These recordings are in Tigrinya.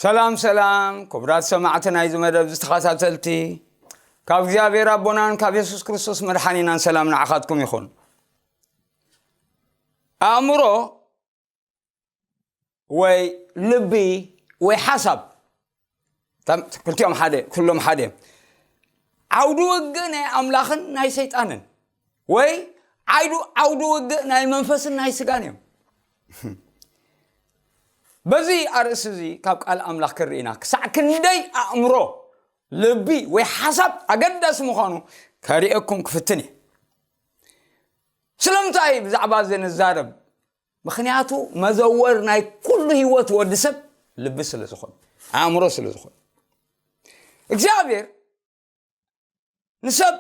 ሰላም ሰላም ክቡራት ሰማዕቲ ናይዚ መደብ ዝተኸታተልቲ፣ ካብ እግዚኣብሔር ኣቦናን ካብ የሱስ ክርስቶስ መድሓኒናን ሰላም ንዓኻትኩም ይኹን። ኣእምሮ ወይ ልቢ ወይ ሓሳብ፣ ታም-፣ ክልቲኦም ሓደ፣ ኩሎም ሓደ እዮም። ዓውዲ ውግእ ናይ ኣምላኽን ናይ ሰይጣንን፣ ወይ ዓይዱ-፣ ዓውዲ ውግእ ናይ መንፈስን ናይ ስጋን እዮም። በዚ ኣርእስቲ እዚ ካብ ቃል ኣምላኽ ክንርኢ ኢና። ክሳዕ ክንደይ ኣእምሮ፣ ልቢ ወይ ሓሳብ ኣገዳሲ ምዃኑ ከርእየኩም ክፍትን እየ። ስለምንታይ ብዛዕባ እዚ ንዛረብ? ምኽንያቱ መዘወር ናይ ኩሉ ህይወት ወዲ ሰብ ልቢ ስለ ዝኾነ፣ ኣእምሮ ስለ ዝኾነ። እግዚኣብሔር ንሰብ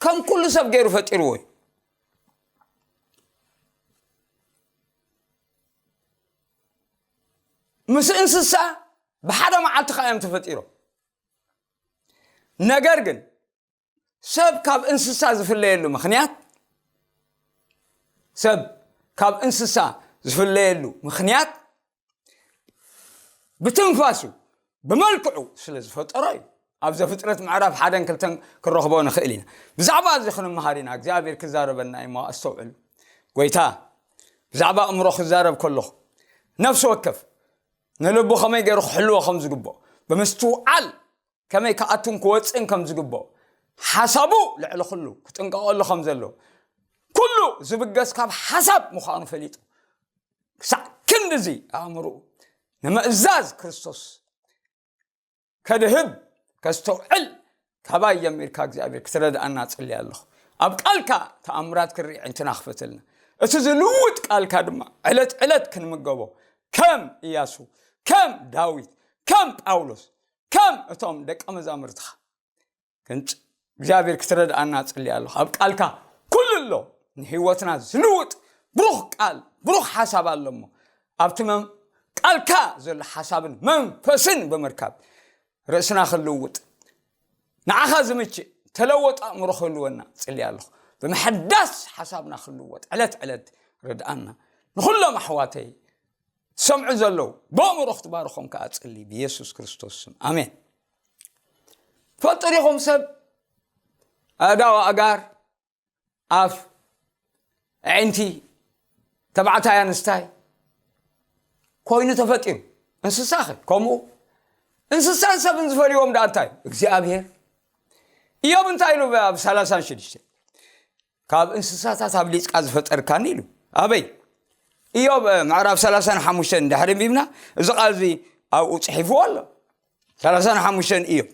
ከም ኩሉ ሰብ ገይሩ ፈጢርዎ እዩ። ምስ እንስሳ ብሓደ መዓልቲ ኸዓ እዮም ተፈጢሮም። ነገር ግን ሰብ ካብ እንስሳ ዝፍለየሉ ምኽንያት፣ ሰብ ካብ እንስሳ ዝፍለየሉ ምኽንያት ብትንፋሱ፣ ብመልክዑ ስለ ዝፈጠሮ እዩ። ኣብ ዘፍጥረት ምዕራፍ ሓደን ክልተን ክንረኽቦ ንኽእል ኢና። ብዛዕባ እዚ ክንመሃር ኢና። እግዚኣብሔር ክዛረበና እዩ እሞ ኣስተውዕሉ። ጎይታ ብዛዕባ ኣእምሮ ክዛረብ ከለኹ፣ ነፍሲ ወከፍ ንልቡ ከመይ ገይሩ ክሕልዎ ከም ዝግብኦ፣ ብምስትውዓል ከመይ ክኣቱን ክወፅእን ከም ዝግብኦ፣ ሓሳቡ ልዕሊ ኩሉ ክጥንቀቐሉ ከም ዘለዎ፣ ኩሉ ዝብገስ ካብ ሓሳብ ምዃኑ ፈሊጡ፣ ክሳዕ ክንድዚ ኣእምሮኡ ንምእዛዝ ክርስቶስ ከድህብ፣ ከስተውዕል፣ ካባይ ጀሚርካ እግዚኣብሔር ክትረድኣና እጽሊ ኣለኹ። ኣብ ቃልካ ተኣምራት ክንርኢ ዕንትና ክፈተልና። እቲ ዝልውጥ ቃልካ ድማ ዕለት ዕለት ክንምገቦ፣ ከም ኢያሱ፣ ከም ዳዊት፣ ከም ጳውሎስ፣ ከም እቶም ደቀ መዛሙርትኻ ክንጽ-፣ እግዚኣብሔር ክትረድኣና እጽሊ ኣለኹ። ኣብ ቃልካ ኩሉ ኣሎ። ንህይወትና ዝልውጥ ብሩኽ ቃል፣ ብሩኽ ሓሳብ ኣሎ እሞ፣ ኣብቲ መም-፣ ቃልካ ዘሎ ሓሳብን መንፈስን ብምርካብ ርእስና ክንልውጥ፣ ንዓኻ ዝምችእ ተለወጠ ኣእምሮ ክህልወና እጽሊ ኣለኹ። ብምሕዳስ ሓሳብና ክንልወጥ ዕለት ዕለት ርድኣና። ንኹሎም ኣሕዋተይ ዝሰምዑ ዘለዉ ብኣእምሮ ክትባርኾም ከኣ እጽሊ ብየሱስ ክርስቶስ ስም። ኣሜን። ትፈልጡ ዲኹም ሰብ ኣእዳው ኣእጋር፣ ኣፍ፣ ኣዒንቲ፣ ተባዕታይ ኣንስታይ ኮይኑ ተፈጢሩ። እንስሳኸ ከምኡ? እንስሳን ሰብን ዝፈልይዎም ደኣ እንታይ? እግዚኣብሔር። ኢዮብ እንታይ ኢሉ ኣብ ሰላሳን ሽዱሽተ? ካብ እንስሳታት ኣብሊጽካ ዝፈጠርካኒ ኢሉ። ኣበይ? ኢዮብ፣ እ፣ ምዕራፍ ሰላሳን ሓሙሽተን ድሕሪ ኣንቢብና፣ እዚ ቃል እዚ ኣብኡ ጽሒፍዎ ኣሎ። ሰላሳን ሓሙሽተን ኢዮብ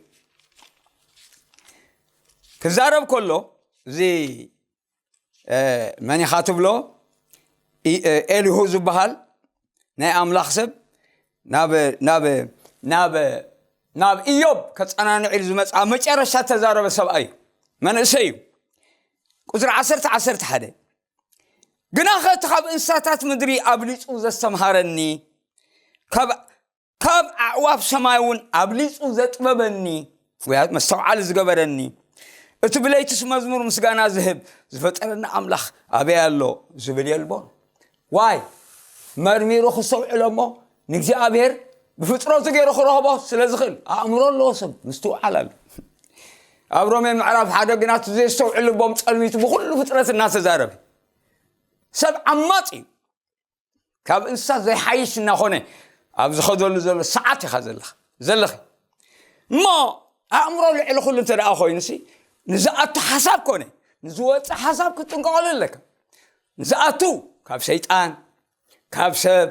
ክዛረብ ከሎ፣ እዚ፣ እ፣ መን ኢኻ ትብሎ? ኢ-፣ እ፣ ኤሊሁ ዝበሃል ናይ ኣምላኽ ሰብ ናብ፣ ናብ፣ ናብ፣ ናብ ኢዮብ ከጸናንዕ ኢሉ ዝመጽእ ኣብ መጨረሻ ተዛረበ ሰብኣይ እዩ። መንእሰይ እዩ። ቁጽሪ ዓሰርተ፣ ዓሰርተ ሓደ፣ ግናኸ እቲ ካብ እንስሳታት ምድሪ ኣብሊጹ ዘስተምሃረኒ፣ ካብ፣ ካብ ኣዕዋፍ ሰማይ እውን ኣብሊጹ ዘጥበበኒ፣ ወይ መስተውዓሊ ዝገበረኒ፣ እቲ ብለይትስ መዝሙር ምስጋና ዝህብ ዝፈጠረኒ ኣምላኽ ኣበይ ኣሎ ዝብል የልቦን። ዋይ፣ መርሚሩ ክስተውዕሎ እሞ ንእግዚኣብሔር ብፍጥረቱ ገይሩ ክረኽቦ ስለ ዝኽእል፣ ኣእምሮ ኣለዎ ሰብ፣ ምስትውዓል ኣሎ። ኣብ ሮሜ ምዕራፍ ሓደ ግና እቲ ዘየስተውዕል ልቦም ጸልሚቱ ብኹሉ ፍጥረት እናተዛረበ፣ ሰብ ዓማጺ እዩ። ካብ እንስሳ ዘይሓይሽ እናኾነ ኣብ ዝኸደሉ ዘሎ ሰዓት ኢኻ ዘለኻ፣ ዘለኺ። እሞ ኣእምሮ ልዕሊ ኩሉ እንተ ደኣ ኮይኑሲ፣ ንዝኣቱ ሓሳብ ኮነ ንዝወጽእ ሓሳብ ክትጥንቀቐሉ ኣለካ። ንዝኣቱ ካብ ሰይጣን፣ ካብ ሰብ፣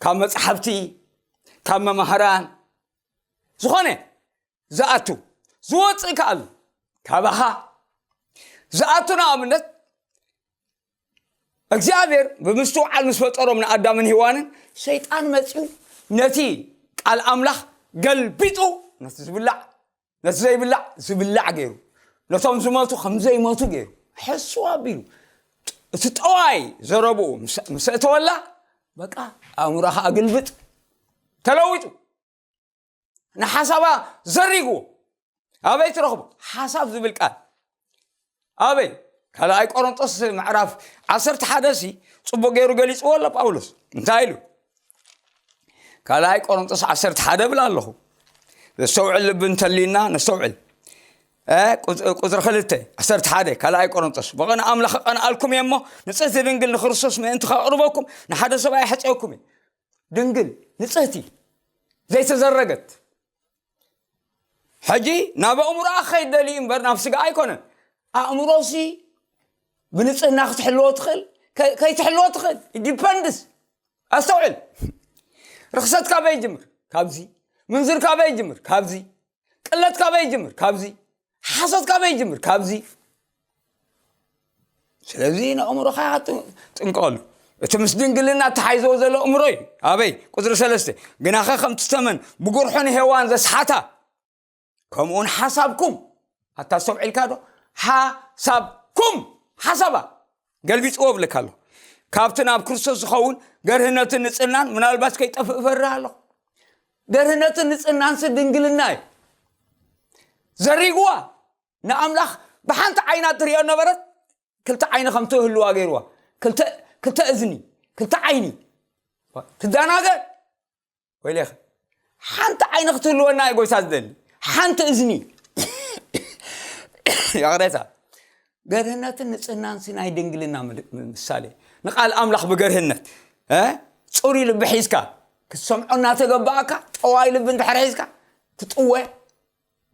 ካብ መጻሕፍቲ፣ ካብ መማህራን፣ ዝኾነ ዝኣቱ፣ ዝወጽእ ከኣ ኣሎ። ካባኻ ዝኣቱ፣ ንኣብነት፣ እግዚኣብሔር ብምስትውዓል ምስ ፈጠሮም ንኣዳምን ሄዋንን፣ ሰይጣን መጺኡ ነቲ ቃል ኣምላኽ ገልቢጡ፣ ነቲ ዝብላዕ፣ ነቲ ዘይብላዕ ዝብላዕ ገይሩ፣ ነቶም ዝሞቱ ከም ዘይሞቱ ገይሩ፣ ሕስው ኣቢሉ፣ እቲ ጠዋይ ዘረብኡ ምስ፣ ምስ እተወላ፣ በቃ፣ ኣእምሮኻ ኣግልብጥ፣ ተለዊጡ። ንሓሳባ ዘሪግዎ። ኣበይ ትረኽቦ? ሓሳብ ዝብል ቃል ኣበይ? ካልኣይ ቆሮንጦስ ምዕራፍ ዓሰርተ ሓደ ሲ ጽቡቕ ገይሩ ገሊጽዎ ኣሎ ጳውሎስ። እንታይ ኢሉ? ካልኣይ ቆሮንጦስ ዓሰርተ ሓደ እብል ኣለኹ። ዘስተውዕል ልቢ እንተልዩና ነስተውዕል። እ፣ ቁጽ-፣ ቁጽሪ ክልተ፣ ዓሰርተ ሓደ፣ ካልኣይ ቆሮንጦስ። "ብቐንእ ኣምላኽ እቐንኣልኩም እየ እሞ፣ ንጽህቲ ድንግል ንክርስቶስ ምእንቲ ከቕርበኩም ንሓደ ሰብኣይ ኣሕጽየኩም እየ።" ድንግል ንጽህቲ ዘይተዘረገት። ሕጂ ናብ ኣእምሮኣ ክኸይድ ደልዩ እምበር ናብ ስጋ ኣይኮነን። ኣእምሮሲ ብንጽህና ክትሕልዎ ትኽእል፣ ከ-፣ ከይትሕልዎ ትኽእል። It depends። ኣስተውዕል። ርኽሰት ካበይ ይጅምር? ካብዚ። ምንዝር ካበይ ይጅምር? ካብዚ። ቅለት ካበይ ይጅምር? ካብዚ። ሓሶት ካበይ ይጅምር? ካብዚ። ስለዚ ንኣእምሮኻ ጥ-፣ ጥንቀቐሉ። እቲ ምስ ድንግልና እተሓይዘዎ ዘሎ ኣእምሮ እዩ። ኣበይ? ቁጽሪ ሰለስተ። "ግናኸ ከምቲ ተመን ብጉርሑን ሄዋን ዘስሓታ፣ ከምኡውን ሓሳብኩም"፣ ኣታ ኣስተውዒልካ ዶ? ሓሳብኩም፣ ሓሳባ ገልቢጽዎ እብለካ ኣለኹ። "ካብቲ ናብ ክርስቶስ ዝኸውን ገርህነትን ንጽህናን ምናልባት ከይጠፍእ እፈርህ ኣለኹ።" ገርህነትን ንጽህናንሲ ድንግልና እዩ። ዘሪግዋ ንኣምላኽ ብሓንቲ ዓይና ትሪኦ ነበረት፣ ክልተ ዓይኒ ከም ትህልዋ ገይርዋ። ክልተ፣ ክልተ እዝኒ፣ ክልተ ዓይኒ። ትደናገር። ወይሌኸ፣ ሓንቲ ዓይኒ ክትህልወና እዩ ጎይታ ዝደሊ። ሓንቲ እዝኒ። ይቕሬታ። ገርህነትን ንጽህናንሲ ናይ ድንግልና ምል-፣ ምሳሌ። ንቃል ኣምላኽ ብገርህነት፣ እ? ጽሩይ ልቢ ሒዝካ ክትሰምዖ እናተገባእካ፣ ጠዋይ ልቢ እንድሕር ሒዝካ፣ ትጥወ።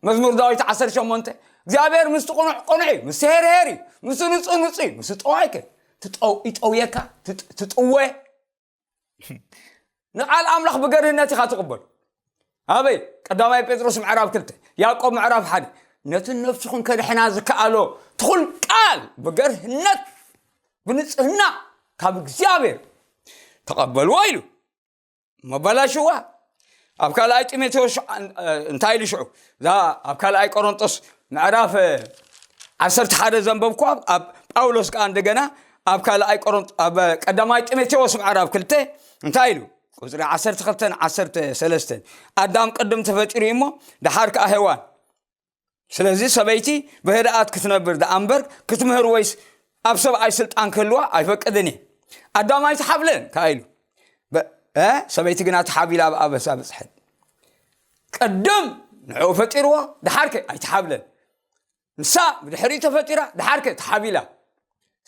መዝሙር ዳዊት ዓሰርተ ሸሞንተ፣ "እግዚኣብሔር ምስቲ ቅኑዕ ቅኑዕ እዩ፣ ምስቲ ሄርሄር እዩ፣ ምስቲ ንጹህ ንጹህ እዩ፣ ምስቲ ጠዋይ ከ ትጠው-፣ ይጠውየካ፣ ትጥ-፣ ትጥወ." ንቃል ኣምላኽ ብገርህነት ኢኻ ትቕበሉ። ኣበይ? ቀዳማይ ጴጥሮስ ምዕራፍ ክልተ፣ ያዕቆብ ምዕራፍ ሓደ፣ "ነቲ ነፍስኹም ከድሕና ዝከኣሎ ትኹል ቃል ብገርህነት ብንጽህና ካብ እግዚኣብሔር ተቐበልዎ" ኢሉ። መባላሽዋ ኣብ ካልኣይ ጢሞቴዎስ ሽዓ፣ እ፣ እንታይ ኢሉ ሽዑ? እዛ ኣብ ካልኣይ ቆሮንጦስ ምዕራፍ፣ እ፣ ዓሰርተ ሓደ ዘንበብኳ፣ ኣብ ጳውሎስ ከኣ እንደገና ኣብ ካልኣይ ቆሮንጦ-፣ ኣብ ቀዳማይ ጢሞቴዎስ ምዕራፍ ክልተ እንታይ ኢሉ? ቁጽሪ ዓሰርተ ክልተን ዓሰርተ ሰለስተን፣ "ኣዳም ቅድም ተፈጢሩ እዩ እሞ፣ ደሓር ከኣ ሄዋን። ስለዚ ሰበይቲ ብህድኣት ክትነብር ደኣ እምበር ክትምህር ወይስ ኣብ ሰብኣይ ስልጣን ክህልዋ ኣይፈቅድን እየ። ኣዳም ኣይትሓብለን" ከኣ ኢሉ። በ-፣ እ፣ ሰበይቲ ግና ተሓቢላ ኣብ ኣበሳ በጽሐት። ቅድም ንዕኡ ፈጢርዎ፣ ደሓርከ ኣይትሓብለን። ንሳ ብድሕሪኡ ተፈጢራ፣ ደሓርከ ተሓቢላ።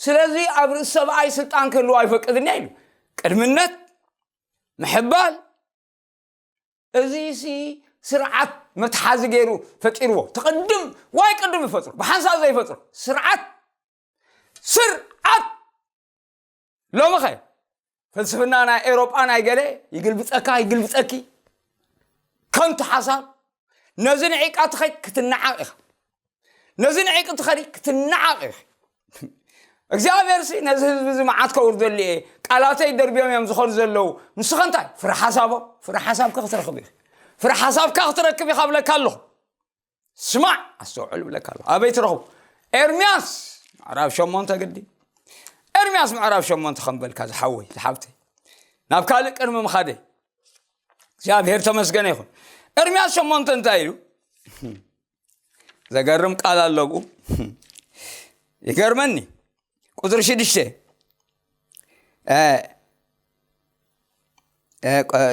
ስለዚ ኣብ ርእሲ ሰብኣይ ስልጣን ክህልዋ ኣይፈቅድን እየ ኢሉ። ቅድምነት፣ ምሕባል፣ እዚ ሲ ስርዓት መትሓዚ ገይሩ ፈጢርዎ። ትቕድም ዋይ ቅድም ይፈጥሩ፣ ብሓንሳብ ዘይፈጥሩ። ስርዓት፣ ስርዓት። ሎምኸ ፍልስፍና ናይ ኤውሮጳ ናይ ገለ ይግልብጸካ፣ ይግልብጸኪ። ከንቱ ሓሳብ። ነዚ ንዒቃ ትኸይድ ክትነዓቕ ኢኻ። ነዚ ንዒቂ ትኸዲ ክትነዓቕ ኢኺ። እግዚኣብሔር ሲ ነዚ ህዝቢ እዚ መዓት ከውርደሉ እየ፣ ቃላተይ ደርብዮም እዮም ዝኾኑ ዘለዉ። ንስኸ እንታይ? ፍረ ሓሳቦም፣ ፍረ ሓሳብካ ክትረኽብ ኢኺ። ፍረ ሓሳብካ ክትረክብ ኢኻ ብለካ ኣለኹ። ስማዕ፣ ኣስተውዕል ብለካ ኣለኹ። ኣበይ ትረኽቡ? ኤርምያስ ምዕራፍ ሸሞንተ ግዲ። ኤርምያስ ምዕራፍ ሸሞንተ ከም በልካ ዝሓወይ፣ ዝሓብተይ። ናብ ካልእ ቅድሚ ምኻደይ። እግዚኣብሔር ተመስገነ ይኹን። ኤርምያስ ሸሞንተ እንታይ ኢሉ? ዘገርም ቃል ኣሎ ብኡ። ይገርመኒ። ቁጽሪ ሽዱሽተ። እ፣ እ፣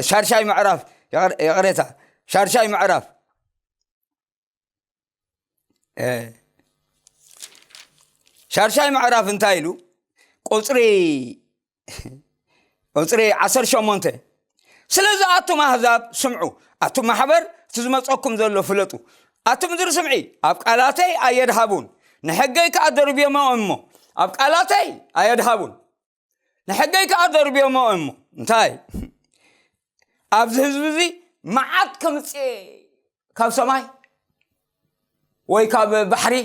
ሻድሻይ ምዕራፍ፣ ይቕር-፣ ይቕሬታ፣ ሻድሻይ ምዕራፍ። እ፣ ሻድሻይ ምዕራፍ እንታይ ኢሉ? ቁጽሪ ቁጽሪ ዓሰርተ ሸሞንተ። ስለዚ ኣቱም ኣህዛብ ስምዑ፣ ኣቱም ማሕበር እቲ ዝመጸኩም ዘሎ ፍለጡ። ኣቲ ምድሪ ስምዒ፣ ኣብ ቃላተይ ኣየድሃቡን፣ ንሕገይ ከኣ ደርብዮሞ እሞ፣ ኣብ ቃላተይ ኣየድሃቡን፣ ንሕገይ ከኣ ደርብዮሞ እሞ። እንታይ? ኣብዚ ህዝቢ እዚ መዓት ከምጽእ ካብ ሰማይ ወይ ካብ ባሕሪ፣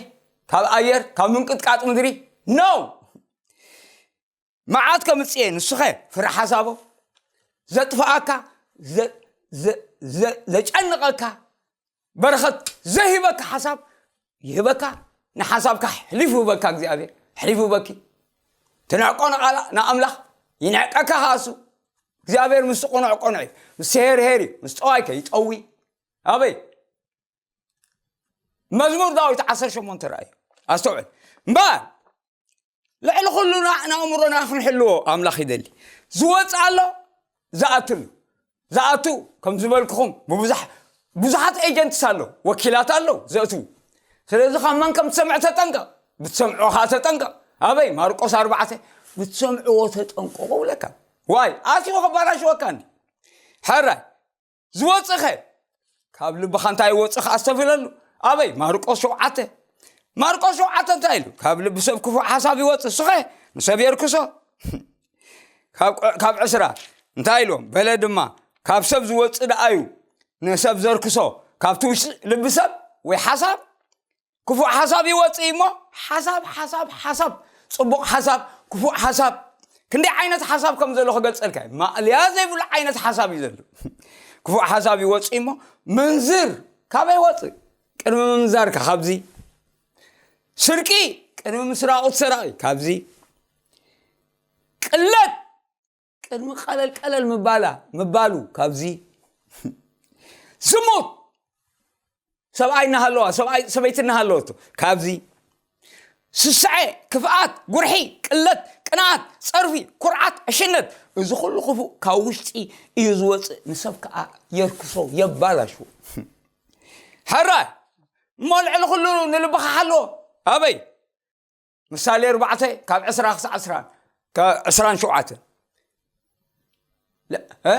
ካብ ኣየር፣ ካብ ምንቅጥቃጥ ምድሪ? ኖ! መዓት ከምጽእ እየ፣ ንሱኸ ፍረ ሓሳቦ ዘጥፍኣካ፣ ዘ-፣ ዘ-፣ ዘ-፣ ዘጨንቐካ፣ በረኸት ዘይህበካ ሓሳብ ይህበካ፣ ንሓሳብካ ኣሕሊፉ ህበካ እግዚኣብሔር፣ ኣሕሊፉ ህበኪ። ትንዕቆ ንቓላ-፣ ንኣምላኽ ይንዕቀካ ከኣ እሱ። እግዚኣብሔር ምስ ቅኑዕ ቅኑዕ እዩ፣ ምስ ሄር ሄር እዩ፣ ምስ ጠዋይከ ይጠዊ። ኣበይ? መዝሙር ዳዊት ዓሰርተ ሸሞንተ ርኣዩ። ኣስተውዕል። እምበኣር፣ ልዕሊ ኩሉ ና-፣ ንኣእምሮና ክንሕልዎ ኣምላኽ ይደሊ። ዝወጽእ ኣሎ፣ ዝኣቱ ኣሎ። ዝኣቱ፣ ከም ዝበልኩኹም፣ ብብዙሕ-፣ ብዙሓት ኤጀንትስ ኣለዉ፣ ወኪላት ኣለዉ ዘእትዉ። ስለዚ ካብ መን ከም ትሰምዕ ተጠንቀቕ፣ ብትሰምዖ ኸዓ ተጠንቀቕ። ኣበይ? ማርቆስ ኣርባዕተ። ብትሰምዕዎ ተጠንቀቑ እብለካ። ዋይ፣ ኣትዩ ከባላሽወካ እንዲ። ሕራይ፣ ዝወፅእኸ? ካብ ልብኻ እንታይ ይወፅእ ኸዓ ኣስተብህለሉ። ኣበይ? ማርቆስ ሸውዓተ። ማርቆስ ሸውዓተ እንታይ ኢሉ? ካብ ልቢ ሰብ ክፉእ ሓሳብ ይወፅእ፣ እሱኸ ንሰብ የርክሶ። ካብ፣ ካብ ዕስራ እንታይ ኢልዎም? በለ ድማ፣ ካብ ሰብ ዝወፅእ ደኣ እዩ ንሰብ ዘርክሶ፣ ካብቲ ውሽጢ ልቢ ሰብ ወይ ሓሳብ ክፉእ ሓሳብ ይወፅእ እሞ፣ ሓሳብ፣ ሓሳብ፣ ሓሳብ፣ ፅቡቕ ሓሳብ፣ ክፉእ ሓሳብ፣ ክንደይ ዓይነት ሓሳብ ከም ዘሎ ክገልፀልካ እዩ። ማእለያ ዘይብሉ ዓይነት ሓሳብ እዩ ዘሎ። ክፉእ ሓሳብ ይወፅእ እሞ፣ ምንዝር ካበይ ይወፅእ? ቅድሚ ምምንዛርካ ካብዚ። ስርቂ ቅድሚ ምስራቑ እቲ ሰራቒ ካብዚ። ቅለት ቅድሚ ቀለል ቀለል ምባላ፣ ምባሉ ካብዚ። ዝሙት ሰብኣይ እናሃለዋ፣ ሰብኣይ፣ ሰበይቲ እናሃለወቶ ካብዚ። ስስዐ፣ ክፍኣት፣ ጉርሒ፣ ቅለት፣ ቅንኣት፣ ጸርፊ፣ ኩርዓት፣ ዕሽነት፣ እዚ ኩሉ ክፉእ ካብ ውሽጢ እዩ ዝወጽእ፣ ንሰብ ከኣ የርክሶ፣ የባላሽዎ። ሕራይ እሞ ልዕሊ ኩሉ ንልብኻ ሓልዎ። ኣበይ? ምሳሌ ኣርባዕተ ካብ ዕስራ ክሳዕ ዕስራን፣ ካብ ዕስራን ሸውዓተን። ለ-፣ እ?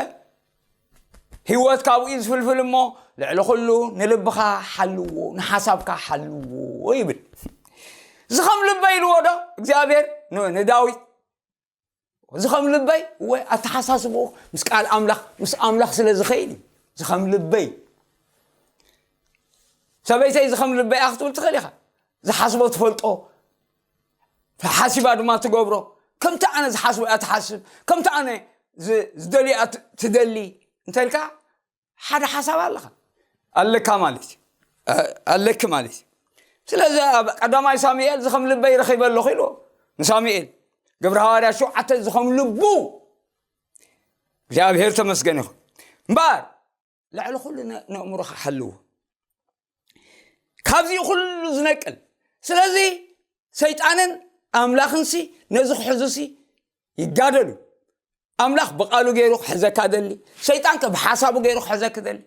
ህይወት ካብኡ እዩ ዝፍልፍል እሞ፣ ልዕሊ ኩሉ ንልብኻ ሓልዎ፣ ንሓሳብካ ሓልዎ ይብል። ዝኸም ልበይ ኢልዎ ዶ እግዚኣብሔር ን-፣ ንዳዊት? ዝኸም ልበይ ወይ ኣተሓሳስብኡ ምስ ቃል ኣምላኽ፣ ምስ ኣምላኽ ስለ ዝኸይድ እዩ። ዝኸም ልበይ። ሰበይተይ ዝኸም ልበይ እያ ክትብል ትኽእል ኢኻ። ዝሓስቦ ትፈልጦ፣ ሓሲባ ድማ ትገብሮ። ከምቲ ኣነ ዝሓስቦ እያ ትሓስብ፣ ከምቲ ኣነ ዝ-፣ ዝደልዮ እያ ት-፣ ትደሊ እንተልካ፣ ሓደ ሓሳብ ኣለኻ፣ ኣለካ ማለት እዩ። እ-፣ ኣለኪ ማለት እዩ። ስለዚ ኣብ ቀዳማይ ሳሙኤል፣ "ዝኸም ልበይ ረኺበ ኣለኹ" ኢልዎ ንሳሙኤል። ግብሪ ሃዋርያ ሸውዓተ፣ ዝኸም ልቡ። እግዚኣብሔር ተመስገን ይኹን። እምበኣር፣ ልዕሊ ኩሉ ነ-፣ ነእምሮኻ ሓልዎ። ካብዚ ኩሉ ዝነቅል። ስለዚ ሰይጣንን ኣምላኽንሲ ነዚ ክሕዙሲ ይጋደሉ። ኣምላኽ ብቓሉ ገይሩ ክሕዘካ ደሊ፣ ሰይጣን ከ ብሓሳቡ ገይሩ ክሕዘክ ደሊ።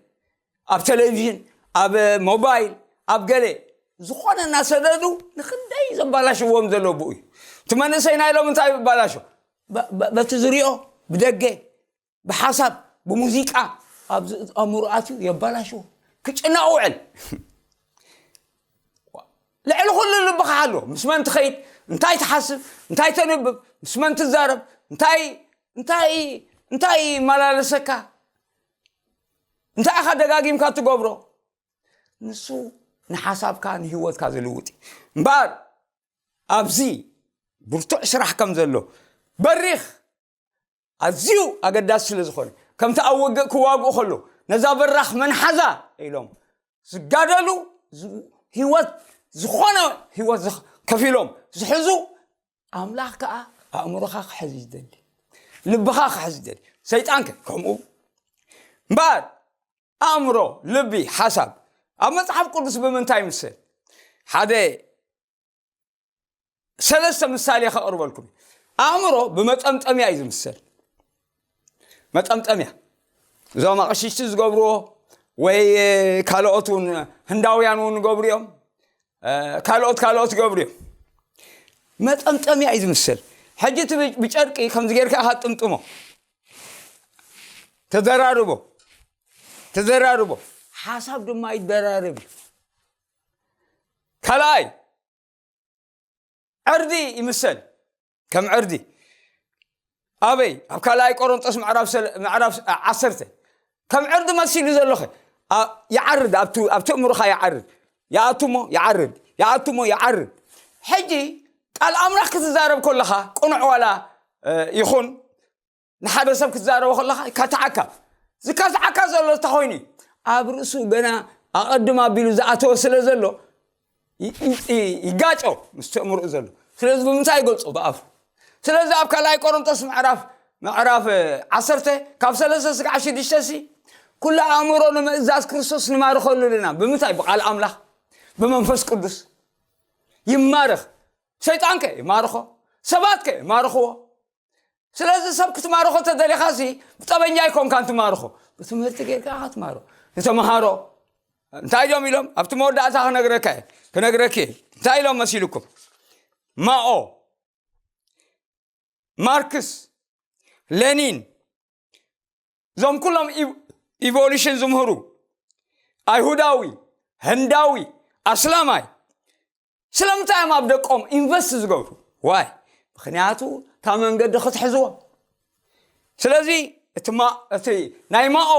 ኣብ ቴሌቪዥን፣ ኣብ ሞባይል፣ ኣብ ገለ ዝኾነ እናሰደዱ ንኽንደይ ዘባላሽዎም ዘሎ ብኡ እዩ። እቲ መንእሰይ ናይ ሎሚ እንታይ ይባላሾ? በ-፣ በ-፣ በቲ ዝሪኦ ብደገ ብሓሳብ፣ ብሙዚቃ፣ ኣብዚ ኣእምሮ ኣትዩ የባላሽዎ። ክጭነቕ ውዕል። ልዕሊ ኩሉ ልብኻ ሓሎ። ምስ መን ትኸይድ? እንታይ ትሓስብ? እንታይ ተንብብ? ምስ መን ትዛረብ? እንታይ፣ እንታይ፣ እንታይ ይመላለሰካ? እንታይ ኢኻ ደጋጊምካ ትገብሮ? ንሱ ንሓሳብካ፣ ንህይወትካ ዝልውጥ እዩ። እምበኣር ኣብዚ ብርቱዕ ስራሕ ከም ዘሎ በሪኽ ኣዝዩ ኣገዳሲ ስለ ዝኾነ፣ ከምቲ ኣብ ውግእ ክዋግኡ ከለዉ፣ ነዛ በራኽ መን ሓዛ ኢሎም ዝጋደሉ፣ ዝ-፣ ህይወት፣ ዝኾነ ህይወት ዝኽ-፣ ከፊሎም ዝሕዙ፣ ኣምላኽ ከኣ ኣእምሮኻ ክሕዝ እዩ ዝደሊ፣ ልብኻ ክሕዝ ይደሊ። ሰይጣን ከ ከምኡ። እምበኣር ኣእምሮ፣ ልቢ፣ ሓሳብ ኣብ መጽሓፍ ቅዱስ ብምንታይ ይምሰል? ሓደ ሰለስተ ምሳሌ ከቕርበልኩም። ኣእምሮ ብመጠምጠምያ እዩ ዝምሰል። መጠምጠምያ። እዞም ኣቕሽሽቲ ዝገብርዎ ወይ ካልኦት እውን፣ ህንዳውያን እውን ይገብሩ እዮም። እ፣ ካልኦት፣ ካልኦት ይገብሩ እዮም። መጠምጠምያ እዩ ዝምሰል። ሕጂ እቲ ብ-፣ ብጨርቂ ከምዚ ጌርካ ኢኻ ትጥምጥሞ። ተደራርቦ። ተደራርቦ። ሓሳብ ድማ ይደራረብ እዩ። ካልኣይ፣ ዕርዲ ይምሰል። ከም ዕርዲ። ኣበይ? ኣብ ካልኣይ ቆሮንጦስ ምዕራፍ ሰለ-፣ ምዕራፍ ስ-፣ ዓሰርተ። ከም ዕርዲ መሲሉ ዘሎ ኸ? ኣ-፣ ይዓርድ፣ ኣብቲ፣ ኣብቲ እምሮኻ ይዓርድ። ይኣቱ እሞ ይዓርድ፣ ይኣቱ እሞ ይዓርድ። ሕጂ ቃል ኣምላኽ ክትዛረብ ከለኻ፣ ቅኑዕ ዋላ፣ እ፣ ይኹን፣ ንሓደ ሰብ ክትዛረቦ ከለኻ ይካትዓካ። ዝካትዓካ ዘሎ እንታይ ኮይኑ እዩ? ኣብ ርእሱ ገና ኣቐድም ኣቢሉ ዝኣተወ ስለ ዘሎ ይ-፣ ይ-፣ ይ-፣ ይጋጮ ምስቲ እምርኡ ዘሎ። ስለዚ ብምንታይ ይገልጾ? ብኣፉ። ስለዚ ኣብ ካልኣይ ቆሮንቶስ ምዕራፍ፣ ምዕራፍ፣ እ፣ ዓሰርተ ካብ ሰለስተ ስጋዕ ሽዱሽተ ሲ፣ "ኩሉ ኣእምሮ ንምእዛዝ ክርስቶስ ንማርኸሉ ኣለና." ብምንታይ? ብቃል ኣምላኽ፣ ብመንፈስ ቅዱስ ይማረኽ። ሰይጣን ከ ይማርኾ፣ ሰባት ከ ይማርኽዎ። ስለዚ ሰብ ክትማርኾ ተደሊኻሲ ብጠበኛ ኣይኮንካን ትማርኾ፣ ብትምህርቲ ጌርካ ኢኻ ትማርኾ። ንተምሃሮ እንታይ እዮም ኢሎም ኣብቲ መወዳእታ ክነግረካ እየ፣ ክነግረኪ እየ። እንታይ ኢሎም መሲልኩም? ማኦ፣ ማርክስ፣ ሌኒን፣ እዞም ኩሎም ኢቭ- ኢቮሉሽን ዝምህሩ፣ ኣይሁዳዊ፣ ህንዳዊ፣ ኣስላማይ፣ ስለምንታይ እዮም ኣብ ደቆም ኢንቨስት ዝገብሩ? ዋይ፣ ምክንያቱ እታ መንገዲ ክትሕዝዎም። ስለዚ እቲ ማ- እቲ ናይ ማኦ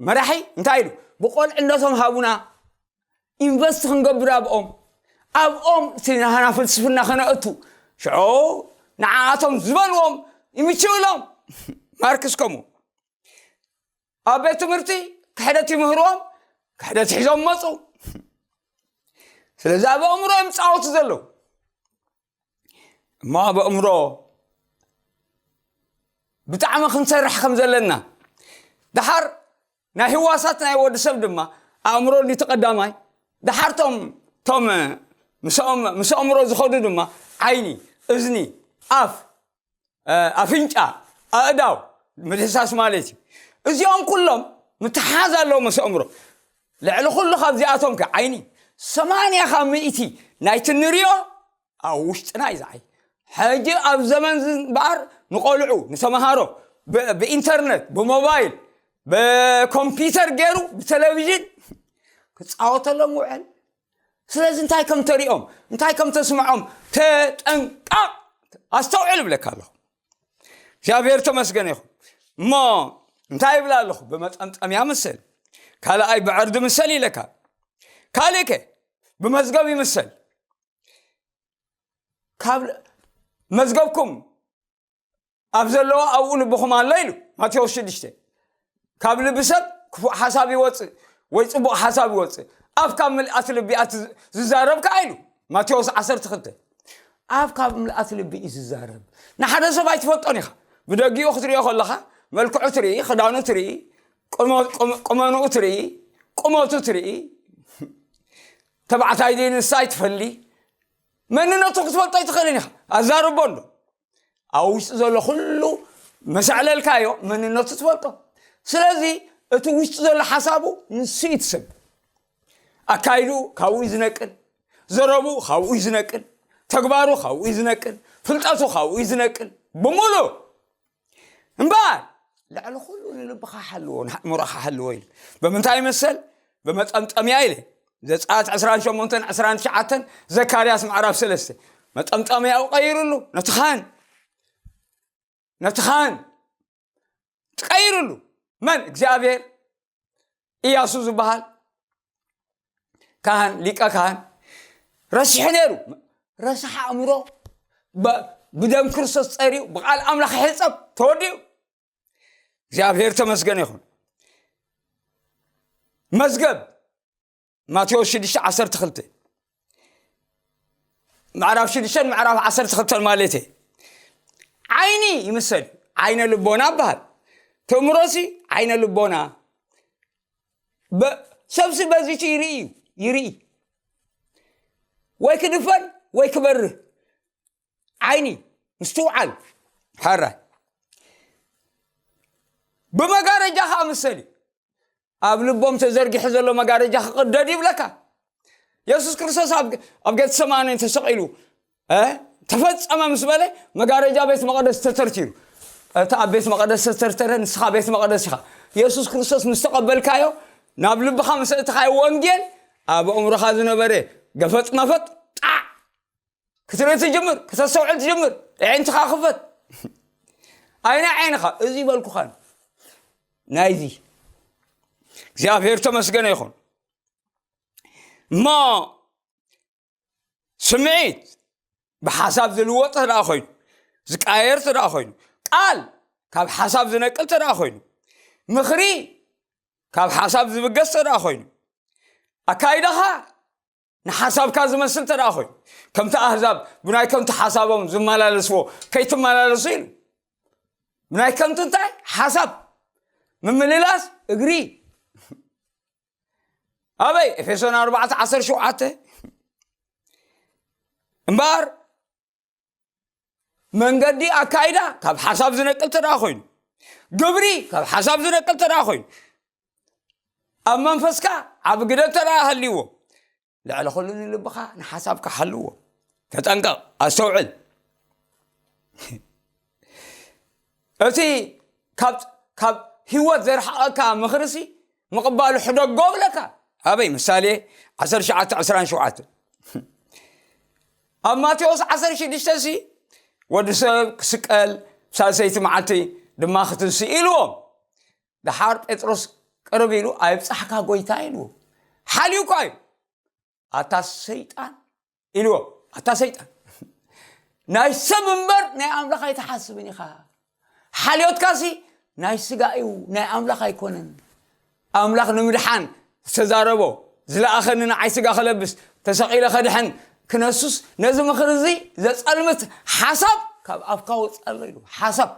መራሒ እንታይ ኢሉ? ብቆልዕነቶም ሃቡና፣ ኢንቨስት ክንገብር ኣብኦም፣ ኣብኦም እቲ ናህና ፍልስፍና ከነእቱ። ሽዑ ንዓኣቶም ዝበልዎም ይምችእሎም። ማርክስ ከምኡ ኣብ ቤት ትምህርቲ ክሕደት ይምህርዎም፣ ክሕደት ሒዞም መፁ። ስለዚ ኣብ ኣእምሮ እዮም ፃወቱ ዘለዉ። እሞ ኣብ ኣእምሮ ብጣዕሚ ክንሰርሕ ከም ዘለና፣ ደሓር ናይ ህዋሳት ናይ ወዲ ሰብ ድማ ኣእምሮ እንዲ ተቐዳማይ፣ ደሓር ቶም ቶም ምስ ኣእም- ምስ ኣእምሮ ዝኸዱ ድማ ዓይኒ፣ እዝኒ፣ ኣፍ፣ ኣፍንጫ፣ ኣእዳው ምድህሳስ ማለት እዩ። እዚኦም ኩሎም ምትሓዝ ኣለዎም ምስ ኣእምሮ። ልዕሊ ኩሉ ካብዚኣቶም ከ ዓይኒ፣ ሰማንያ ካብ ሚእቲ ናይቲ ንሪኦ ኣብ ውሽጥና እዩ ዝዓይ። ሕጂ ኣብ ዘመን እዚ እምበኣር ንቆልዑ፣ ንተምሃሮ ብ- ብኢንተርነት፣ ብሞባይል፣ ብኮምፒውተር ገይሩ፣ ብቴሌቪዥን ክፃወተሎም ውዕል። ስለዚ እንታይ ከም ተሪኦም፣ እንታይ ከም ተስምዖም ተጠንቀቕ፣ ኣስተውዕል እብለካ ኣለኹ። እግዚኣብሔር ተመስገን ይኹን። እሞ እንታይ ይብላ ኣለኹ? ብመጠምጠምያ ምሰል፣ ካልኣይ ብዕርዲ ምሰል ኢለካ። ካልእከ ብመዝገብ ይምሰል። ካብ መዝገብኩም ኣብ ዘለዎ ኣብኡ ልብኹም ኣሎ ኢሉ ማቴዎስ ሽዱሽተ። ካብ ልቢ ሰብ ክፉእ ሓሳብ ይወፅእ ወይ ፅቡቕ ሓሳብ ይወፅእ፣ ኣፍ ካብ ምልኣት ልቢ እያ ትዝ- ዝዛረብ ከኣ ኢሉ ማቴዎስ ዓሰርተ ክልተ። ኣፍ ካብ ምልኣት ልቢ እዩ ዝዛረብ። ንሓደ ሰብ ኣይትፈልጦን ኢኻ። ብደጊኡ ክትሪኦ ከለኻ፣ መልክዑ ትርኢ፣ ክዳኑ ትርኢ፣ ቁመ- ቁመ- ቁመንኡ ትርኢ፣ ቁመቱ ትርኢ፣ ተባዕታይ ድዩ ንሳ ኣይትፈሊ። መንነቱ ክትፈልጦ ኣይትኽእልን ኢኻ። ኣዛርቦ ኣሎ። ኣብ ውሽጢ ዘሎ ኩሉ መሰዕለልካዮ መንነቱ ትፈልጦ። ስለዚ እቲ ውሽጢ ዘሎ ሓሳቡ ንሱ እዩ ትስብ። ኣካይዱ ካብኡ እዩ ዝነቅል፣ ዘረቡ ካብኡ እዩ ዝነቅል፣ ተግባሩ ካብኡ እዩ ዝነቅል፣ ፍልጠቱ ካብኡ እዩ ዝነቅል። ብምሉ እምበኣር ልዕሊ ኩሉ ንልብኻ ሓልዎ፣ ንኣእምሮኻ ሓልዎ ኢሉ። ብምንታይ ይመሰል? ብመጠምጠምያ ኢለ። ዘጸኣት ዕስራን ሸሞንተን ዕስራን ትሽዓተን፣ ዘካርያስ ምዕራፍ ሰለስተ። መጠምጠምያኡ ቀይሩሉ፣ ነቲ ኻህን፣ ነቲ ኻህን ቀይሩሉ። መን? እግዚኣብሔር። ኢያሱ ዝበሃል ካህን፣ ሊቀ ካህን ረሲሑ ነይሩ። ረሳሕ ኣእምሮ፣ ብ- ብደም ክርስቶስ ጸርዩ፣ ብቃል ኣምላኽ ሕጸብ ተወዲኡ። እግዚኣብሔር ተመስገን ይኹን። መዝገብ ማቴዎስ ሽዱሽተ ዓሰርተ ክልተ፣ ምዕራፍ ሽዱሽተን ምዕራፍ ዓሰርተ ክልተን ማለት እዩ። ዓይኒ ይምሰል፣ ዓይነ ልቦና ይበሃል። ተእምሮሲ ዓይነ ልቦና። በ- ሰብሲ በዚቱ ይርኢ እዩ፣ ይርኢ። ወይ ክድፈን ወይ ክበርህ። ዓይኒ ምስትውዓል። ሓራይ ብመጋረጃ ከዓ ምሰል እዩ። ኣብ ልቦም ተዘርጊሑ ዘሎ መጋረጃ ክቕደድ ይብለካ። የሱስ ክርስቶስ ኣብ ኣብ ጌተሰማኒ ተሰቒሉ፣ እ፣ ተፈጸመ ምስ በለ፣ መጋረጃ ቤት መቕደስ ተተርቲሩ። እቲ ኣብ ቤት መቕደስ ተተርተረ፣ ንስኻ ቤት መቐደስ ኢኻ። የሱስ ክርስቶስ ምስ ተቐበልካዮ፣ ናብ ልብኻ ምስ እእትኻዮ፣ ወንጌል ኣብ ኣእምሮኻ ዝነበረ ገፈጥ መፈጥ ጣዕ ክትርኢ ትጅምር፣ ክተስተውዕል ትጅምር። ኣዒንትኻ ክፈት። ኣይና ዓይንኻ፣ እዚ ይበልኩኻን ናይዚ። እግዚኣብሔር ተመስገነ ይኹን። እሞ ስምዒት ብሓሳብ ዝልወጥ ተደኣ ኮይኑ፣ ዝቃየር ተደኣ ኮይኑ፣ ቃል ካብ ሓሳብ ዝነቅል ተደኣ ኮይኑ፣ ምኽሪ ካብ ሓሳብ ዝብገስ ተደኣ ኮይኑ፣ ኣካይዳኻ ንሓሳብካ ዝመስል ተደኣ ኮይኑ፣ ከምቲ ኣህዛብ ብናይ ከንቱ ሓሳቦም ዝመላለስዎ ከይትመላለሱ ኢሉ። ብናይ ከንቱ እንታይ? ሓሳብ ምምልላስ እግሪ። ኣበይ? ኤፌሶን ኣርባዕተ ዓሰርተ ሸውዓተ። እምበኣር መንገዲ ኣካይዳ ካብ ሓሳብ ዝነቅል ተደኣ ኮይኑ፣ ግብሪ ካብ ሓሳብ ዝነቅል ተደኣ ኮይኑ፣ ኣብ መንፈስካ ዓቢ ግደ ተደኣ ሃልይዎ፣ ልዕሊ ኩሉ ንልብኻ ንሓሳብካ ሓልዎ። ተጠንቀቕ፣ ኣስተውዕል። እቲ ካብ ካብ ህይወት ዘርሓቐካ ምኽርሲ ምቕባሉ ሕደጎ ብለካ። ኣበይ? ምሳሌ ዓሰርተ ትሽዓተ ዕስራን ሸውዓተን። ኣብ ማቴዎስ ዓሰርተ ሽዱሽተ ሲ ወዲ ሰብ ክስቀል፣ ሳልሰይቲ መዓልቲ ድማ ክትንስእ ኢልዎም። ደሓር ጴጥሮስ ቅርብ ኢሉ፣ ኣይብጻሕካ ጎይታ ኢልዎ። ሓልዩካ እዩ። ኣታ ሰይጣን ኢልዎ። ኣታ ሰይጣን፣ ናይ ሰብ እምበር ናይ ኣምላኽ ኣይትሓስብን ኢኻ። ሓልዮትካሲ ናይ ስጋ እዩ፣ ናይ ኣምላኽ ኣይኮነን። ኣምላኽ ንምድሓን ዝተዛረቦ፣ ዝለኣኸኒ ንዓይ ስጋ ክለብስ፣ ተሰቒለ ከድሕን ክነሱስ፣ ነዚ ምኽሪ እዚ ዘጸልምት ሓሳብ ካብ ኣፍካ ወጸሎ ኢሉ። ሓሳብ፣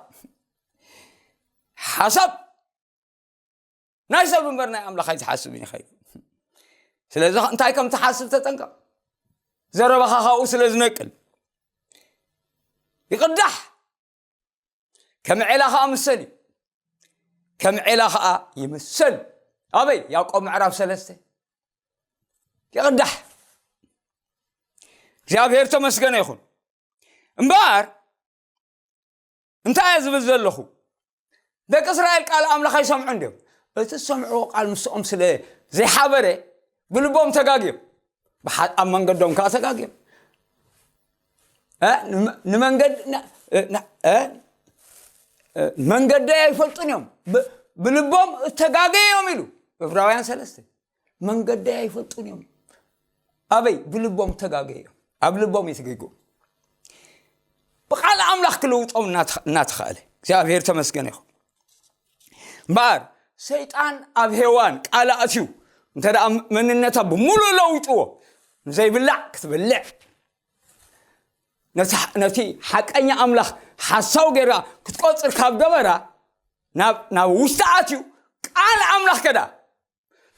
ሓሳብ ናይ ሰብ እምበር ናይ ኣምላኽ ኣይትሓስብን ኢኻ ኢሉ። ስለዚ እንታይ ከም ትሓስብ ተጠንቀቕ። ዘረባኻ ካብኡ ስለ ዝነቅል ይቕዳሕ። ከም ዔላ ኸዓ ምሰል እዩ። ከም ዔላ ኸዓ ይምሰል። ኣበይ? ያዕቆብ ምዕራፍ ሰለስተ። ይቕዳሕ። እግዚኣብሔር ተመስገነ ይኹን። እምበኣር እንታይ እየ ዝብል ዘለኹ? ደቂ እስራኤል ቃል ኣምላኽ ኣይሰምዑን ድዮም? እቲ ዝሰምዕዎ ቃል ምስኦም ስለ ዘይሓበረ ብልቦም ተጋግዮም። ብሓ-፣ ኣብ መንገዶም ከዓ ተጋግዮም። እ? ንመ-፣ ንመንገድ-፣ ና-፣ እ፣ ና-፣ እ? እ፣ መንገደይ ኣይፈልጡን እዮም። ብ-፣ ብልቦም እተጋገዮም ኢሉ። ዕብራውያን ሰለስተ። መንገደይ ኣይፈልጡን እዮም። ኣበይ? ብልቦም ተጋገዮም። ኣብ ልቦም እዩ ተገይጎም። ብቃል ኣምላኽ ክልውጦም እናተ-፣ እናተኻእለ። እግዚኣብሔር ተመስገነ ይኹን። እምበኣር ሰይጣን ኣብ ሄዋን ቃል ኣእትዩ፣ እንተ ደኣ መንነታ ብምሉእ ለዊጥዎ፣ ንዘይብላዕ ክትበልዕ፣ ነቲ፣ ነቲ ሓቀኛ ኣምላኽ ሓሳው ጌራ ክትቆጽር ካብ ገበራ፣ ናብ፣ ናብ ውሽጢ ኣትዩ ቃል ኣምላኽ ከዳ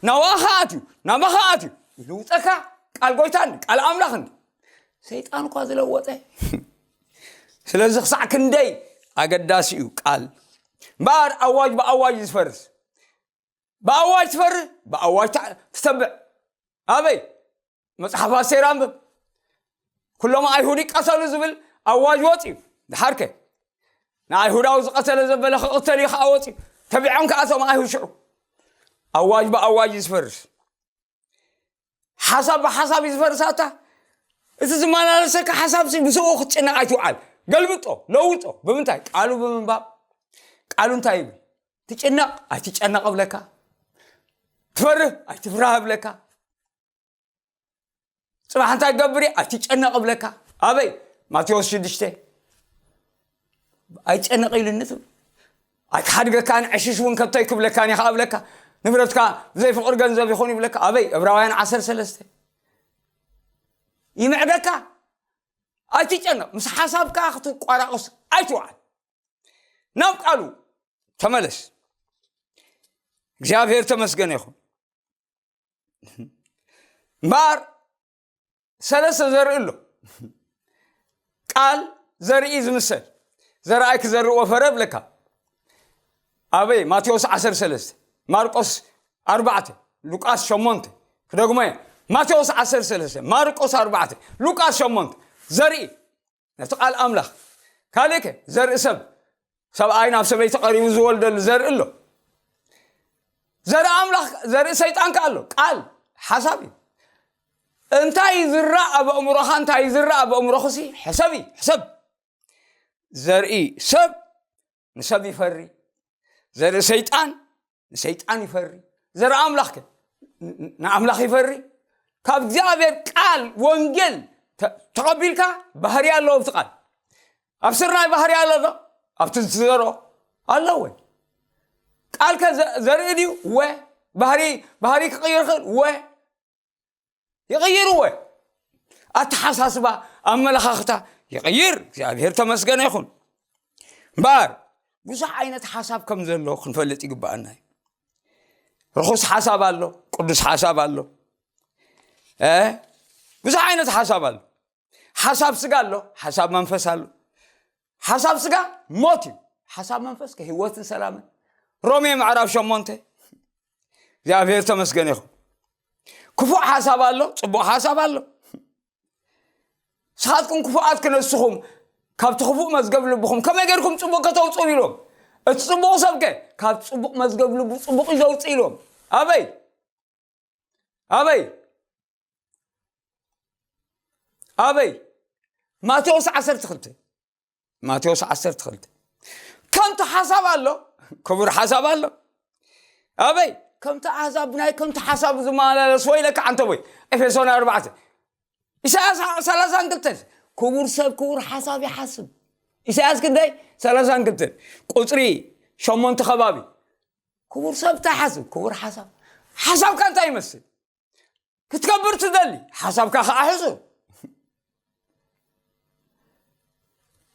ናባኻ ኣትዩ፣ ናባኻ ኣትዩ ይልውጠካ። ቃል ጎይታ እንዲ፣ ቃል ኣምላኽ እንዲ። ሰይጣን እኳ ዝለወጠ። ስለዚ ክሳዕ ክንደይ ኣገዳሲ እዩ ቃል። እምበኣር ኣዋጅ ብኣዋጅ እዩ ዝፈርስ። ብኣዋጅ ትፈርህ፣ ብኣዋጅ ትዓ-፣ ትተብዕ። ኣበይ? መጽሓፍ ኣስቴር ኣንብብ። ኩሎም ኣይሁድ ይቀተሉ ዝብል ኣዋጅ ወጽዩ። ድሓርከ ንኣይሁዳዊ ዝቐተለ ዘበለ ክቕተል እዩ ከዓ ወጽዩ። ተቢዖም ከዓ እቶም ኣይሁድ ሽዑ። ኣዋጅ ብኣዋጅ እዩ ዝፈርስ። ሓሳብ ብሓሳብ እዩ ዝፈርስ። ኣታ እቲ ዝመላለሰካ ሓሳብ ሲ ብስኡ ክትጭነቕ ኣይትውዓል። ገልብጦ፣ ለውጦ። ብምንታይ? ቃሉ ብምንባብ። ቃሉ እንታይ ይብል? ትጭነቕ ኣይትጨነቕ እብለካ። ትፈርህ ኣይትፍራህ እብለካ። ጽባሕ እንታይ ትገብር እየ? ኣይትጨነቕ እብለካ። ኣበይ? ማቴዎስ ሽዱሽተ። ኣይትጨነቕ ኢሉኒ ትብል። ኣይክሓድገካን ዕሽሽ እውን ከቶ ኣይክብለካን እየ ከኣ እብለካ። ንብረትካ ብዘይ ፍቕሪ ገንዘብ ይኹን ይብለካ። ኣበይ? ዕብራውያን ዓሰርተ ሰለስተ። ይምዕደካ። ኣይትጨነቕ። ምስ ሓሳብካ ክትቋራቑስ ኣይትውዓል። ናብ ቃሉ ተመለስ። እግዚኣብሔር ተመስገነ ይኹን። እምበኣር ሰለስተ ዘርኢ ኣሎ። ቃል ዘርኢ ዝምሰል። ዘርኣይ ክዘርእ ወፈረ እብለካ። ኣበይ? ማቴዎስ ዓሰርተ ሰለስተ፣ ማርቆስ ኣርባዕተ፣ ሉቃስ ሸሞንተ። ክደግሞ እየ። ማቴዎስ ዓሰርተ ሰለስተ፣ ማርቆስ ኣርባዕተ፣ ሉቃስ ሸሞንተ። ዘርኢ ነቲ ቃል ኣምላኽ። ካልእ ከ? ዘርኢ ሰብ። ሰብኣይ ናብ ሰበይቲ ቀሪቡ ዝወልደሉ ዘርኢ ኣሎ። ዘርኢ ኣምላኽ፣ ዘርኢ ሰይጣን ከ ኣሎ። ቃል ሓሳብ እዩ። እንታይ ይዝራእ ኣብ ኣእምሮኻ፣ እንታይ ይዝራእ ኣብ ኣእምሮኽሲ ሕሰብ እዩ፣ ሕሰብ። ዘርኢ ሰብ ንሰብ ይፈሪ። ዘርኢ ሰይጣን ንሰይጣን ይፈሪ። ዘርኢ ኣምላኽ ከ ን-፣ ን-፣ ንኣምላኽ ይፈሪ። ካብ እግዚኣብሔር ቃል ወንጌል ተ-፣ ተቐቢልካ ባህሪ ኣለዎ ኣብቲ ቃል። ኣብ ስርናይ ባህሪ ኣሎ ዶ? ኣብቲ ዝዘርኦ ኣሎ ወይ? ቃል ከ ዘ-፣ ዘርኢ ድዩ? ወ-፣ ባህሪ፣ ባህሪ ክቕይር ይኽእል? ወ-፣ ይቕይር ወ-፣ ኣተሓሳስባ፣ ኣመለኻኽታ ይቕይር። እግዚኣብሔር ተመስገነ ይኹን። እምበኣር ብዙሕ ዓይነት ሓሳብ ከም ዘሎ ክንፈልጥ ይግብኣና እዩ። ርኹስ ሓሳብ ኣሎ፣ ቅዱስ ሓሳብ ኣሎ። እ? ብዙሕ ዓይነት ሓሳብ ኣሎ። ሓሳብ ስጋ ኣሎ፣ ሓሳብ መንፈስ ኣሎ። ሓሳብ ስጋ ሞት እዩ፣ ሓሳብ መንፈስ ከ ህይወትን ሰላምን። ሮሜ ምዕራፍ ሸሞንተ። እግዚኣብሔር ተመስገን ይኹን። ክፉእ ሓሳብ ኣሎ፣ ጽቡቕ ሓሳብ ኣሎ። ንስኻትኩም ክፉኣት ክነስኹም ካብቲ ክፉእ መዝገብ ልብኹም ከመይ ጌርኩም ጽቡቕ ከተውጽኡ ኢሎም። እቲ ጽቡቕ ሰብከ ካብ ጽቡቕ መዝገብ ልቡ ጽቡቕ እዩ ዘውጽእ ኢሎም። ኣበይ ኣበይ ኣበይ? ማቴዎስ ዓሰርተ ክልተ፣ ማቴዎስ ዓሰርተ ክልተ። ከምቲ ሓሳብ ኣሎ፣ ክቡር ሓሳብ ኣሎ። ኣበይ? ከምቲ ኣሕዛብ ናይ ከምቲ ሓሳብ ዝመላለስ ወይለካ ዓንተቦይ። ኤፌሶን ኣርባዕተ። ኢሳያስ ሰላሳን ክልተን። ክቡር ሰብ ክቡር ሓሳብ ይሓስብ። ኢሳያስ ክንደይ? ሰላሳን ክልተን። ቁፅሪ ሸሞንተ ከባቢ። ክቡር ሰብ እንታይ ሓስብ? ክቡር ሓሳብ። ሓሳብካ እንታይ ይመስል? ክትከብር ትደሊ፣ ሓሳብካ ከዓ ሕሱ።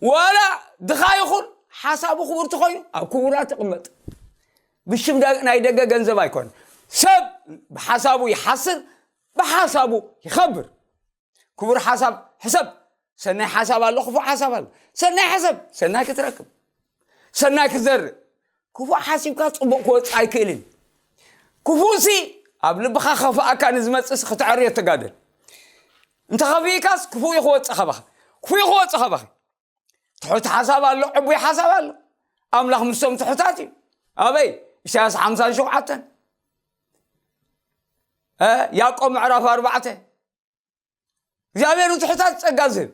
ዋላ ድኻ ይኹን ሓሳቡ ክቡር ተኾይኑ ኣብ ክቡራት ይቕመጥ። ብሽም ደ-፣ ናይ ደገ ገንዘብ ኣይኮነ። ሰብ ብሓሳቡ ይሓስር፣ ብሓሳቡ ይኸብር። ክቡር ሓሳብ ሕሰብ። ሰናይ ሓሳብ ኣሎ፣ ክፉእ ሓሳብ ኣሎ። ሰናይ ሕሰብ፣ ሰናይ ክትረክብ፣ ሰናይ ክትዘርእ። ክፉእ ሓሲብካ ጽቡቕ ክወጽእ ኣይክእልን። ክፉእሲ ኣብ ልብኻ ከፍኣካ ንዝመጽእስ ክትዕርዮ ትጋደል። እንተ ከፊእካስ ክፉእ እዩ ክወጽእ ካባኻ። ክፉእ እዩ ክወጽእ ካባኺ። ትሑት ሓሳብ ኣሎ፣ ዕቡይ ሓሳብ ኣሎ። ኣምላኽ ምስቶም ትሑታት እዩ። ኣበይ? ኢሳያስ ሓምሳን ሸውዓተን። እ፣ ያዕቆብ ምዕራፍ ኣርባዕተ። እግዚኣብሔር ንትሑታት ጸጋ ዝህብ።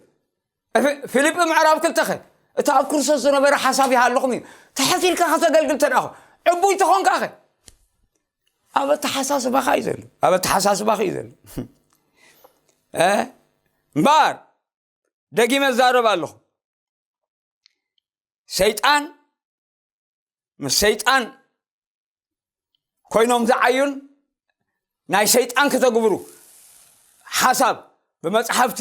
ፊ-፣ ፊልጲ ምዕራፍ ክልተ ኸ፣ እቲ ኣብ ክርስቶስ ዝነበረ ሓሳብ ይሃለኹም እዩ። ትሕት ኢልካ ከተገልግል ተደኣ ኾ፣ ዕቡይ ተኾንካ ኸ፣ ኣብ ኣተሓሳስባኻ እዩ ዘሎ። ኣብ ኣተሓሳስባኻ እዩ ዘሎ። እ? እምበኣር፣ ደጊመ እዛረብ ኣለኹ። ሰይጣን ምስ ሰይጣን ኮይኖም ዝዓዩን ናይ ሰይጣን ከተግብሩ ሓሳብ ብመጽሓፍቲ፣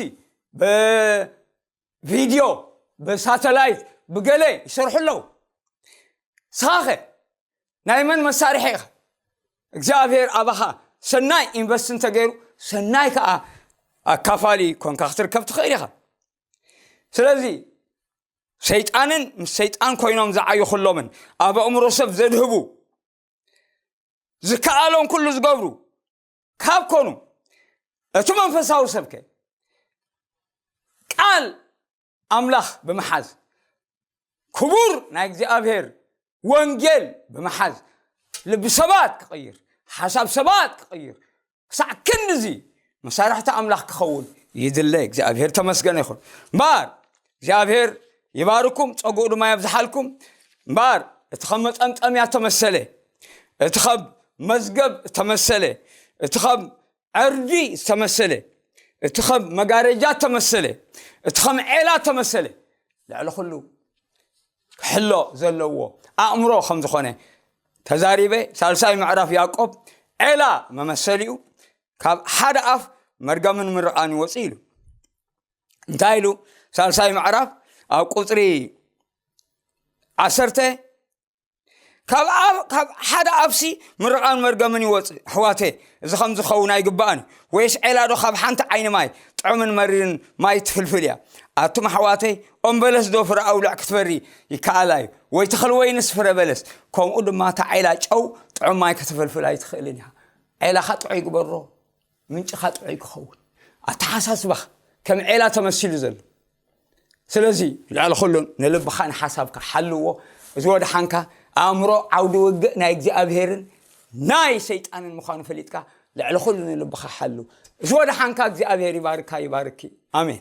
ብቪድዮ፣ ብሳተላይት፣ ብገለ ይሰርሑ ኣለዉ። ንስኻ ኸ ናይ መን መሳርሒ ኢኻ? እግዚኣብሔር ኣባኻ ሰናይ ኢንቨስት እንተገይሩ፣ ሰናይ ከኣ ኣካፋሊ ኮንካ ክትርከብ ትኽእል ኢኻ። ስለዚ ሰይጣንን ምስ ሰይጣን ኮይኖም ዝዓዩ ኩሎምን ኣብ ኣእምሮ ሰብ ዘድህቡ፣ ዝከኣሎም ኩሉ ዝገብሩ ካብ ኮኑ፣ እቲ መንፈሳዊ ሰብከ ቃል ኣምላኽ ብምሓዝ፣ ክቡር ናይ እግዚኣብሔር ወንጌል ብምሓዝ፣ ልቢ ሰባት ክቕይር፣ ሓሳብ ሰባት ክቕይር፣ ክሳዕ ክንድዚ መሳርሕቲ ኣምላኽ ክኸውን ይድለ። እግዚኣብሔር ተመስገነ ይኹን። እምበኣር እግዚኣብሔር ይባርኩም፣ ጸጉኡ ድማ የብዝሓልኩም። እምበኣር እቲ ኸም መጠምጠምያ ተመሰለ፣ እቲ ኸም መዝገብ ተመሰለ፣ እቲ ኸም ዕርዲ ዝተመሰለ፣ እቲ ኸም መጋረጃ ተመሰለ፣ እቲ ኸም ዔላ ተመሰለ፣ ልዕሊ ኹሉ ክሕሎ ዘለዎ ኣእምሮ ከም ዝኾነ ተዛሪበ። ሳልሳይ ምዕራፍ ያዕቆብ ዔላ መመሰሊኡ፣ ካብ ሓደ ኣፍ መርገምን ምርቓን ይወፅእ ኢሉ። እንታይ ኢሉ? ሳልሳይ ምዕራፍ ኣብ ቁፅሪ ዓሰርተ፣ ካብ ኣፍ-፣ ካብ ሓደ ኣፍሲ ምርቓን መርገምን ይወፅእ። ኣሕዋተ፣ እዚ ከም ዝኸውን ኣይግባእን እዩ። ወይስ ዔላ ዶ ካብ ሓንቲ ዓይኒ ማይ ጥዑምን መሪርን ማይ ትፍልፍል እያ? ኣቱም ኣሕዋተይ፣ ኦም በለስ ዶ ፍረ ኣውልዕ ክትፈሪ ይከኣላ እዩ? ወይ ተኽሊ ወይንስ ፍረ በለስ? ከምኡ ድማ እታ ዔላ ጨው ጥዑም ማይ ከተፈልፍል ኣይትኽእልን እያ። ዔላኻ ጥዑይ ግበሮ፣ ምንጭኻ ጥዑይ ክኸውን። ኣተሓሳስባኻ ከም ዔላ ተመሲሉ ዘሎ። ስለዚ ልዕሊ ኩሉ ንልብኻ ንሓሳብካ ሓልዎ። እዚ ወድሓንካ ኣእምሮ ዓውዲ ውግእ ናይ እግዚኣብሄርን ናይ ሰይጣንን ምዃኑ ፈሊጥካ ልዕሊ ኩሉ ንልብኻ ሓሉ። እዚ ወድሓንካ እግዚኣብሄር ይባርካ፣ ይባርኪ። ኣሜን።